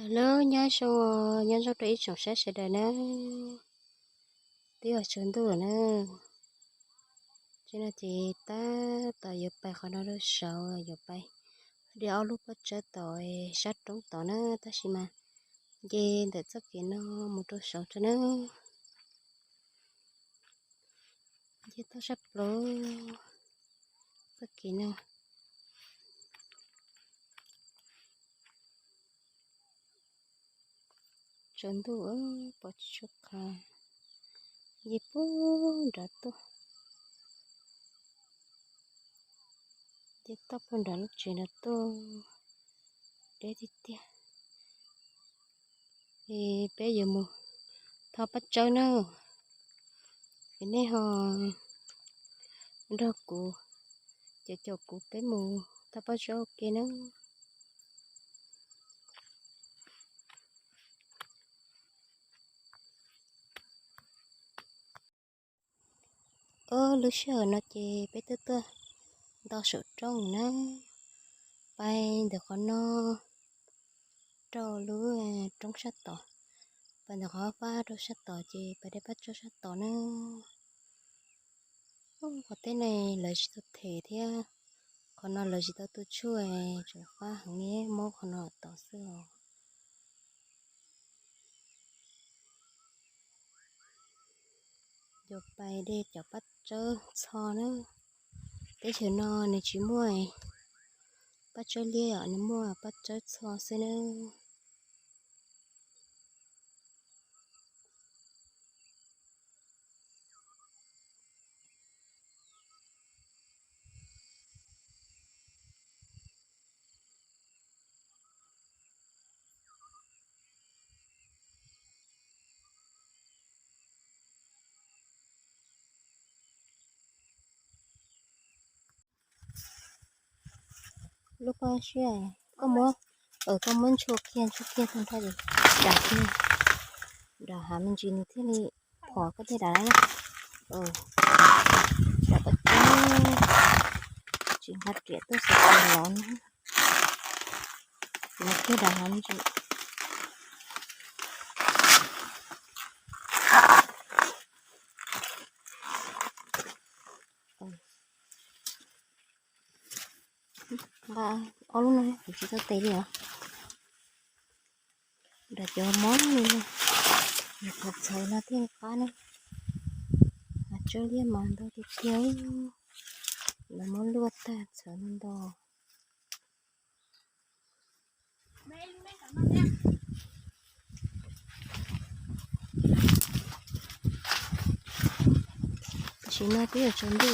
Hnub nyob zoo, nyob zoo rau ib tsoom saib sawv daws na. Twb yuav tsaus ntuj lawm na. Tsis no ces tab tom yuav pais qhov no rau saud, yuav pais de ob lub pob tsawb tom sab roob tod na, tab sis mas nce ntawm txoj kev no mus rau saud tso na. Nce toj sab plaws txoj kev no. Tsaus ntuj pom tsis tshua qha, nce puag nrad tuaj, nce toj puag nrad lub tsev nrad tuaj, deb tiag tiag. Es peb yuav mus tho pob tsawb na. Es nej ho nrog kuv, caum caum kuv peb mus tho pob tsawb ua ke na. Ob lub sij hawm no ces peb twb tuaj nto saum roob na, pais ntawm qhov no rau lub roob sab tod, pais ntawm qhov fab rau sab tod ces pais de pob tsawb sab tod na. Qhov teb no lawv tsis tau them thiab, qhov no lawv tsis tau tu tshuaj, tseem fab heev li, mob qhov no tod xwb os. Yuav pais de cov pob tsawb txho na. Teb chaws no nws tsis muaj pob tsawb liab os, nws muaj pob tsawb txho xwb na. Lub pob siab, koj muab, koj muab ntshua kiag, ntshua kiag tag nrho ces dam kiag, dam hav me ntsis nws thiaj li phom koj tej dam na. Dam pob tsawb, tsis nqa riam tuaj xav tau lov na. Ces kiag dam hav me ntsis. Nqa ob lub no kuv tsis tau tes li os. Nram cov mob li no, nws qhov txhawv no thiaj qab ne. Hav tsawb liab mas ntau tiag tiag, lawv muab luaj tag txhawv no ntau. Tam sim no twb yuav tsaus ntuj,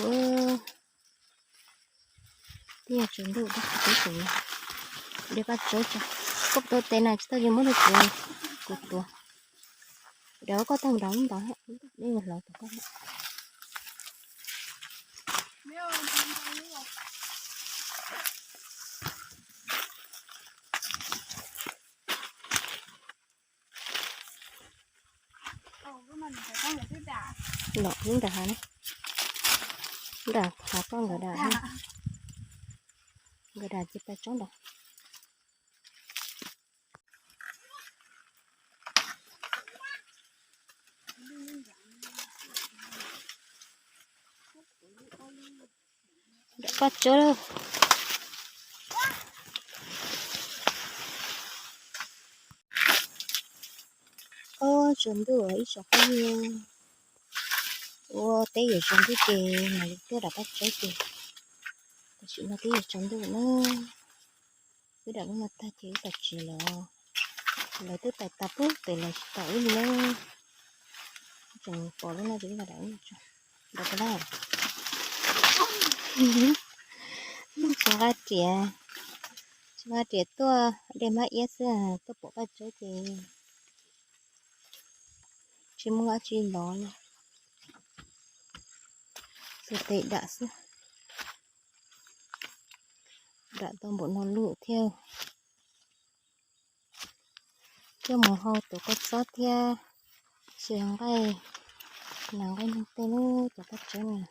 twb yuav tsaus ntuj, twb tsaus ntuj, de pob tsawb tso. Koj tuav tes na, tsis tau ces muab rau kuv, kuv tuav. Dam koj tau mus dam ntawd, hlauv tom koj. Los lub nram hav, nram hav koj nkawd dam, nkawd dam ces pais tsob nrad. Dam pob tsawb. Ob, tsaus ntuj ib tsoom phooj ywg, ua teb yuav tsaus ntuj ces mas tuaj dam pob tsawb ces tam sim no twb yuav tsaus ntuj na. Wb dam lub no tag ces wb pais tsev lawm. Lawv twb pais tas pub pem lawv tsis pom wb li na. Tseem pom lub no ces wb los dam lub no tso. Dam puas laj? Tsis nqa riam, tsis nqa riam tuaj de mab iab xwb, tuaj pom pob tsawb ces tsis muaj dab tsi lov li, xuas tes dam xwb. Dam tau npaum no lawm thiab. Coj mus hau tuav kua txob thiab, xyaw nqaij, nas nqaij nug tej lub cov pob tsawb na.